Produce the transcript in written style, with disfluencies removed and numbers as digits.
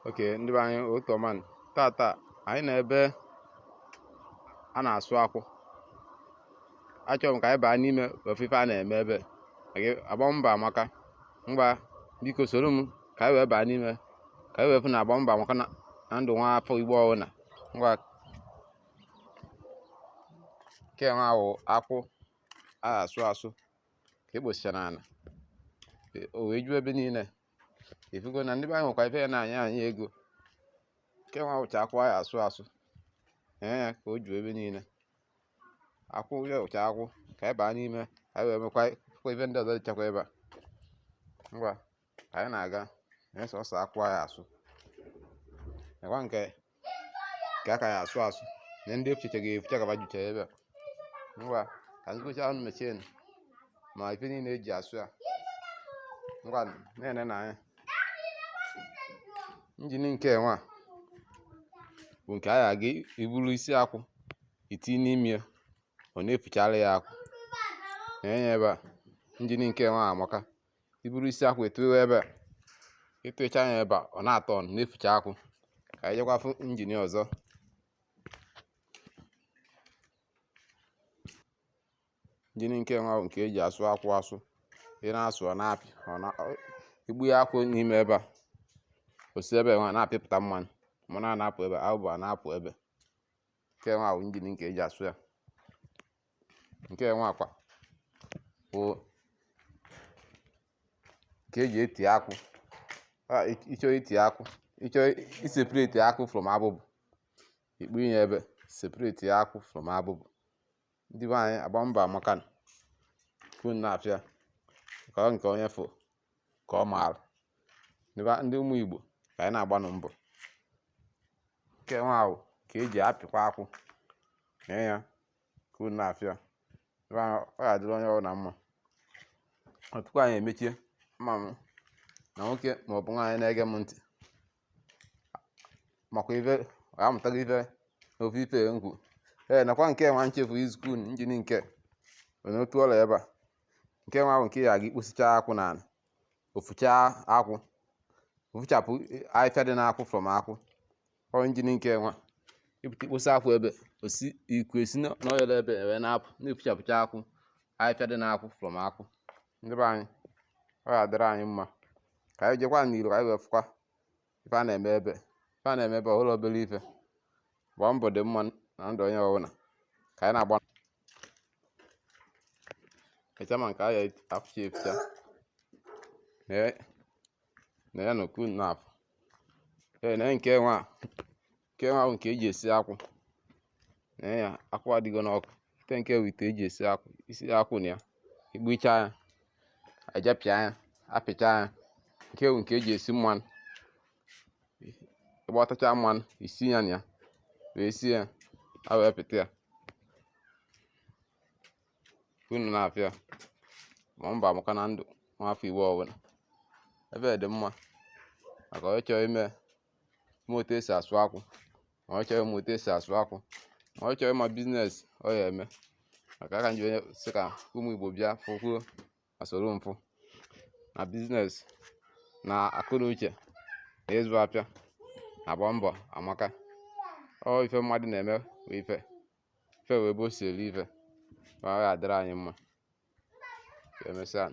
Okay, ndị be anyị, ụtụtụ ọma. Tata anyị nọ ebe a na-asụ akwụ. Achọrọ m ka anyị baa n'ime wee fụ ife a na-eme ebe agba mbọ amaka. Ngwa, biko soro m ka anyị wee baa n'ime ka anyị wee fụ na agba mbọ amaka na ndụ nwa afọ Igbo ọbụla. Ngwa, nke nwa wụ akwụ a asụ asụ ka e kposicha n'ala, o wee ju ebe niile. Ị fụgo na ndị be anyị nwekwa ife ya na-anye anyị ego. Nke nwa wụcha akwụ anyị asụ asụ ee ya ka o ju ebe niile. Akwụ ya wụcha akwụ. Ka anyị baa n'ime ka anyị wee mekwa fụkwa ife ndị ọzọ dịchakwa ebe a. Ngwa, ka anyị na-aga na sọsọ akwụ anyị asụ nekwa nke nke aka ya asụ asụ na ndị efuchachaghị efucha ka ba jucha ebe a. Ngwa, ka m gosi unu machine ma ife niile eji asụ ya. Ngwa, na-ene na anya engine nke nwa bụ nke a ga iburu isi akwụ itinye n'ime ya, ọ na-efuchara ya akwụ na-enye ebe a. Engine nke nwa amaka. Iburu isi akwụ etuwe ebe a, ịtụcha ya ebe a, ọ na-atọ ọnụ na-efucha akwụ. Ka anyị jekwa fụ engine ọzọ. Engine nke nwa bụ nke eji asụ akwụ asụ. Ị na-asụ, ọ na-apị, ọ na igbu ya akwụ n'ime ebe a, o si ebe nwa na-apịpụta mmanụ. Mmanụ a na-apụ ebe abụbụ a na-apụ ebe. Nke nwa bụ engine nke eji asụ ya. Nke nwa kwa bụ nke eji eti akwụ. Ịchọ iti akwụ, ịchọ iseparate akwụ from abụbụ, ikpu ya ebe separate akwụ from abụbụ. Ndị be anyị, agba mbọ amaka unu na-afịa ka ọ nke onye fụ ka ọ maara. Ndị ụmụ Igbo, ka anyị na-agbanụ mbọ. Nke nwa ahụ ka eji apịkwa akwụ mee ya ka unu na-afịa. Ọ ga-adịrị onye ọbụla mma. Tupu anyị emechie, ama m na nwoke maọbụ nwaanyị na-ege m ntị makwa ife ọ amụtago ife n'ofe ife nkwu ee. Nakwa nke nwa nchefu izukwu unu engine nke onye otu ọla ebe a. Nke nwa bụ nke ya aga ikposicha akwụ n'ala, ofuchaa akwụ, ofuchapụ ahịfịa dị n'akwụ from akwụ. Ọ engine nke nwa ịpụta ikposa akwụ ebe osi iku esi n'ọyọrọ ebe wee na-apụ na-efuchapụcha akwụ, ahịfịa dị n'akwụ from akwụ. Ndị be anyị, ọ ga-adịrị anyị mma. Ka anyị jekwa n'iro ka anyị wee fụkwa ife a na-eme ebe. Ife a na-eme ebe ọ bụla obere ife. Gbaa mbọ dị mma na ndụ onye ọbụla. Ka anyị na-agba echa ma nke a ya afụcha efucha na ya nọkwu na-afụ ee na nke nwa. Nke nwa bụ nke eji esi akwụ na ya. Akwụ adịgo n'ọkụ. Ite nke bụ ite eji esi akwụ. Isi akwụ na ya, igbucha ya, ejepịa ya, apịcha ya. Nke bụ nke eji esi mmanụ. Ịgbatacha mmanụ isi ya na ya wee sie ya, a wee pịta ya. Unu na-afịa ma mbọ amaka na ndụ nwafọ Igbo ọbụla. Ebe dị mma maka onye chọrọ ime ma otu esi asụ akwụ, ma onye chọrọ ịma otu esi asụ akwụ, ma onye chọrọ ịma business ọ ya eme. Maka aka nji onye sị ka ụmụ Igbo bịa fụkwuo ma soro mfụ na business na akụ na uche na ịzụ afịa na agba mbọ amaka. Ọ ife mmadụ na-eme bụ ife ife wee ebe o si eri ife. Ma ọ ga-adịrị anyị mma. Ka emesịa.